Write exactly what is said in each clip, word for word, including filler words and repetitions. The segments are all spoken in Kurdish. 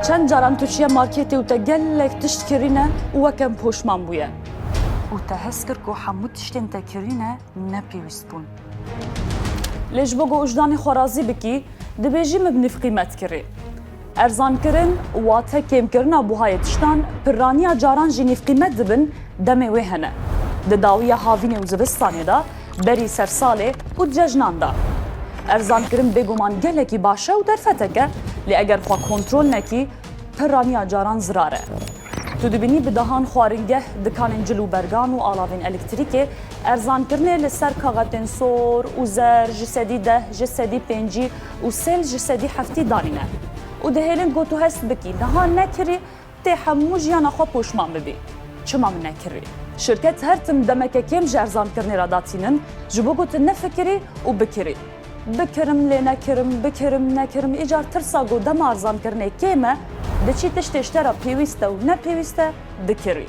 Çend caran tu çiye marketê û te gelek tişt kirîne û wek em poşman bûye? Û te hest kir ku hemû tiştên te kirîne ne pêwîst bûn. Lê ji bo ku wijdanê xwe razî bikî, dibêjî min bi nîvqîmet kirî. Erzankirin wate kêmkirina buhayê tiştan, pirraniya caran jî nîvqîmet dibin demê wê hene. Di dawiya havînê û zivistanê de, berî sersalê û cejnan de. Erzankirin bêguman gelekî baş e û derfetek e, lê eger xwe kontrol nekî, pirraniya caran zirar e. Tu dibînî bi dehan xwaringeh, dikanên cil û bergan û alavên elektrîkê erzankirinê li ser kaxetên sor û zer ji sedî deh, ji sedî pêncî û sêl ji sedî heftî danîne. Û dihêlin ku tu hest bikî niha nekirî, tê hemû jiyana xwe poşman bibî. Çima min nekirî? Şirket her tim demeke kêm ji erzankirinê re datînin, ji bo ku tu nefikirî û bikirî. Bikirim, lê nekirim, bikirim, nekirim. Îcar tirsa ku dema erzankirinê kêm e, diçî tiştê ji te re pêwîst e û ne pêwîst e, dikirî.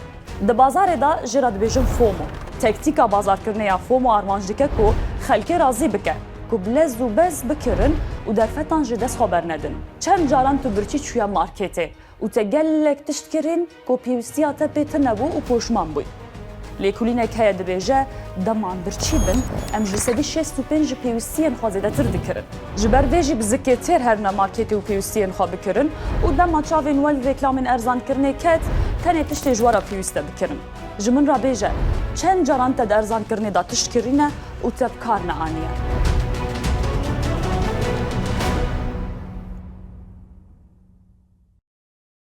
Di bazarê de jê re dibêjin FOMO. Tektîka bazarkirinê ya FOMO armanc dike ku xelkê razî bike, ku bi lez û bez bikirin û derfetan ji dest xwe bernedin. Çend caran tu birçî çûye marketê û te gelek tişt kirîn ku pêwîstiya te pê tune bû û poşman bûyî. Lêkolînek heye dibêje, dema em birçî bin, em ji sedî şêst û pênc ji pêwîstiyên xwe zêdetir dikirin. Ji ber vê jî bi zikê têr herine marketê û pêwîstiyên xwe bikirin û dema çavên we li reklamên erzankirinê ket, tenê tiştê ji we re pêwîst e bikirin. Ji min re bêje, çend caran te di erzankirinê de tişt kirîne û te bi kar neaniye?